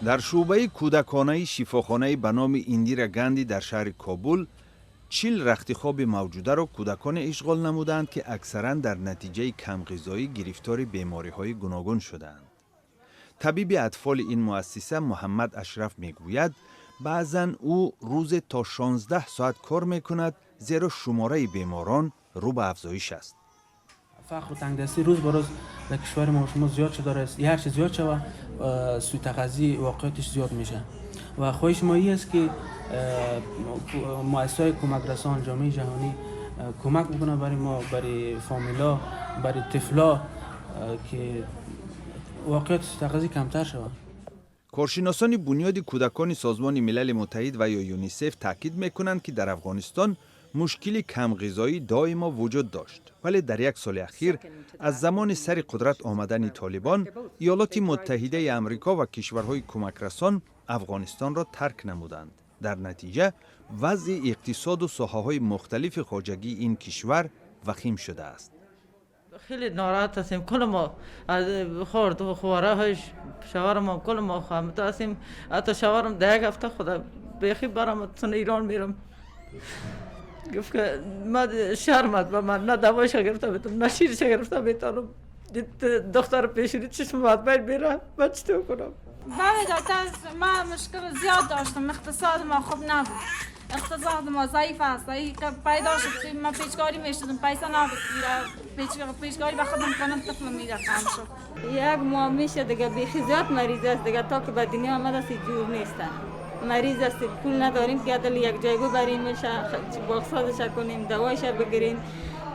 Дар шӯъбаи кӯдаконаи шифохонаи ба номи Индира Ганди дар шаҳри Кобул 40 рахти хоби мавҷударо кӯдаконе ишғол намудаанд, ки аксаран дар натиҷаи камғизоӣ гирифтори бемориҳои гуногун шудаанд. Табиби атфоли ин муассиса Муҳаммад Ашраф мегӯяд, баъзан ӯ рӯзе то 16 соат кор мекунад, зеро шумораи беморон рӯ ба афзоиш аст. فقر و تنگدستی روز به روز در کشور ما و شما زیاد شده است. هر چه زیاد شود، سوء تغذی واقعیتش زیاد میشه و خواهش ما این است که مؤسسه کمک رسان، جامعه جهانی کمک بکنه برای ما، برای فامیلا، برای طفلا که واقعیت سوء تغذی کمتر شود. Коршиносони Бунёди кӯдакони Созмони Милали Муттаҳид ва ё ЮНИСЕФ таъкид мекунанд, ки дар Афғонистон мушкили камғизоӣ доимо вуҷуд дошт, вале дар як соли ахир, аз замони сари қудрат омадани Толибон, Иёлоти Муттаҳидаи Амрико ва кишварҳои кӯмакрасон Афғонистонро тарк намуданд. Дар натиҷа вазъи иқтисоду соҳаҳои мухталифи хоҷагии ин кишвар вахим шудааст. خیلی ناراحت هستیم. کل ما از خورد و خواره هایش، شوهرم هم، کل ما خامده هستیم. حتی شوهرم در یک هفته خدا بیخی برام ایران میرم گفت که من شرمت به من، نه دوایش گرفته میتونم، نه شیرش گرفته میتونم. دختر پیشونی چشم باید باید میره، من چطور کنم؟ بله دکتر، ما مشکل زیاد داشتم. اقتصاد ما خوب نبود، اقتصاد ما ضعیف است. ای که پیدا شد که ما پیچکاری میشدم، پیسه نبود پیچکاری به خودم کنم، طفل میره کم شد. یک ماه میشه دیگه، بیخی زیاد مریض است دیگه. تا که به دنیا آمده است جور نیستن، مریض است. پول نداریم که عدل یک جای ببریم، باغسازش کنیم، دوایش بگیریم.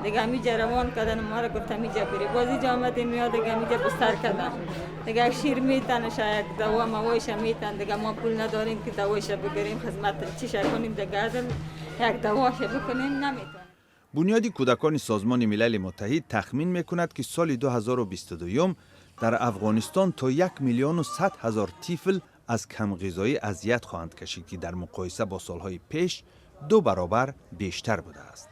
دیگه همیجا روان کردن ما را، گفت همیجا بری. باز اینجا آمدیم، میاد دیگه همیجا بستر کردن. دیگه یک شیر میتن، یک دوا موایش میتن. دیگه ما پول نداریم که دوایش بگیریم، خدمت چیش کنیم. دیگه عدل یک دواش بکنیم نمیتونیم. Бунёди кӯдакони Созмони Милали Муттаҳид тахмин мекунад, ки соли 2022 дар Афғонистон то 1 миллиону 100 ҳазор тифл аз камғизоӣ азият хоҳанд кашид, ки дар муқоиса бо солҳои пеш ду баробар бештар будааст.